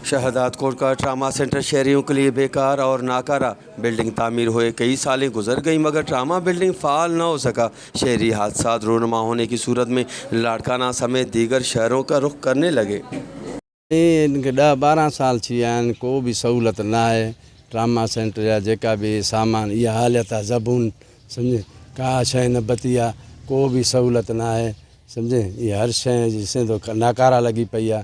शहदादकोट का trauma centre शहरियों के लिए बेकार और नाकारा। बिल्डिंग तामीर हुए कई सालें गुजर गई, मगर ट्रामा बिल्डिंग फ़आल न हो सका। शहरी हादसा रूनुमा होने की सूरत में लाड़काना समेत दीगर शहरों का रुख करने लगे। हिन खे ॾह ॿारहं साल थी विया आहिनि, को बि सहूलियत न आहे। ट्रामा सेंटर जा जेका बि सामान, इहा हालत आहे ज़बून, सम्झे, का शइ न बती आहे, को बि सहूलियत न आहे, सम्झे। इहा हर शइ जी ॾिसें थो नाकारा लॻी पई आहे,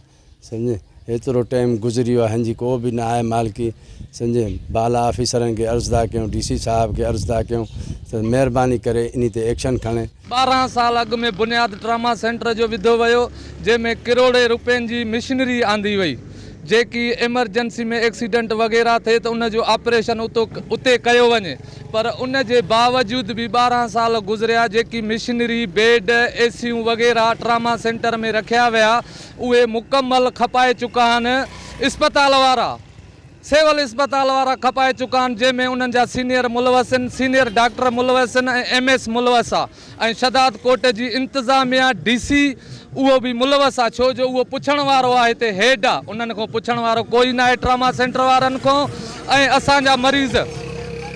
सम्झे। एतिरो टाइम गुज़री वियो आहे, हिन जी को बि न आहे मालिकी, सम्झे। बाला ऑफिसरनि खे अर्ज़ु था कयूं, डी सी साहब खे अर्ज़ु था कयूं त महिरबानी करे इन ते एक्शन खणे। 12 साल اڳ ۾ بنياد ٽراما سينٽر جو وڌو ويو، جنهن ۾ ڪروڙين روپين جي مشنري آندي وئي، جيڪي ايمرجنسي ۾ ايڪسيڊنٽ وغيره ٿئي ته ان جو آپريشن اتو اتي ڪيو وڃي، پر ان جي باوجود به 12 سال گذريا، جيڪي مشنري، بيڊ، اي سيون وغيره ٽراما سينٽر ۾ رکيا ويا، اهي مڪمل کپائي چڪا آهن، اسپتال وارا. سول اسپتال وارا کپائي چڪا آهن جنهن ۾ انهن جا سينيئر ملوث آهن، سينيئر ڊاڪٽر ملوث آهن ۽ ايم ايس ملوث آ ۽ شھداد ڪوٽ جي انتظاميا ڊي سي اهو به ملوث آ ڇو جو اهو پڇڻ وارو آ هتي هيڊ آ انهن کان پڇڻ وارو ڪوئي ناهي ٽراما سينٽر وارن کان ۽ اسان جا مريض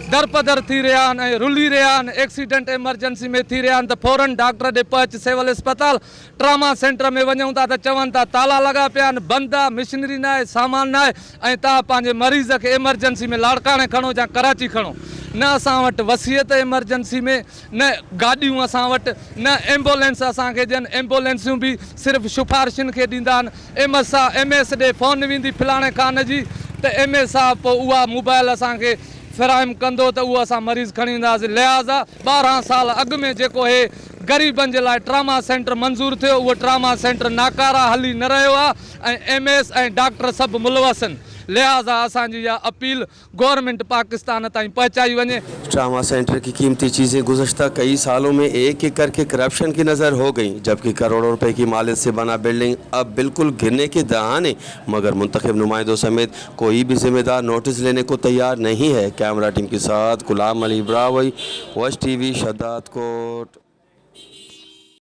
درپدر ٿي رهيا آهن ۽ رلي رهيا آهن ايڪسيڊنٽ ايمرجنسي ۾ ٿي رهيا آهن ته فورن ڊاڪٽر ڏي پهچ سول اسپتال ٽراما سينٽر ۾ وڃون ٿا ته چون ٿا تالا لڳا پيا آهن، بند آ، مشنري ناهي، سامان ناهي ۽ توهان پنهنجي مريض کي ايمرجنسي ۾ لاڙڪاڻي کڻو يا ڪراچي کڻو. نه اسان وٽ وسيعت ايمرجنسي ۾ نه گاڏيون اسان وٽ نه ايمبولينس اسان کي ڏين، ايمبولينسيون به صرف شفارشين کي ڏيندا آهن، ايم ايس ايم ايس ڏي فون ويندي فلاڻي خان جي ته ايم ايس صاحب پوء اها موبائل اسان کي فراهم ڪندو ته اهو اسان مريض کڻي وينداسين. لهٰذا 12 سال اڳ ۾ جيڪو هي غريبن جي لاء ٽراما سينٽر منظور ٿيو اهو ٽراما سينٽر ناڪاره هلي نه رهيو آهي ۽ ايم ايس ۽ ڊاڪٽر سڀ ملوث آهن لهٰذا اسان جي اها اپيل گورنمينٽ پاڪستان تائين پهچائي وڃي. ٽراما سينٽر ڪي قيمتي چيزين گذشته ڪئي سالون مين ايڪ ايڪ ڪر ڪي ڪرپشن ڪي نظر هو گئين جبڪه ڪروڙون روپئي ڪي ماليت سي بنا بلڊنگ اب بلڪل گرني ڪي دهاني مگر منتخب نمائندو سميت ڪوئي ڀي ذمه دار نوٽس ليني ڪو تيار نهين هي ڪيمرا ٽيم ڪي ساٿ غلام علي براهوئي وش ٽي وي شھدادڪوٽ.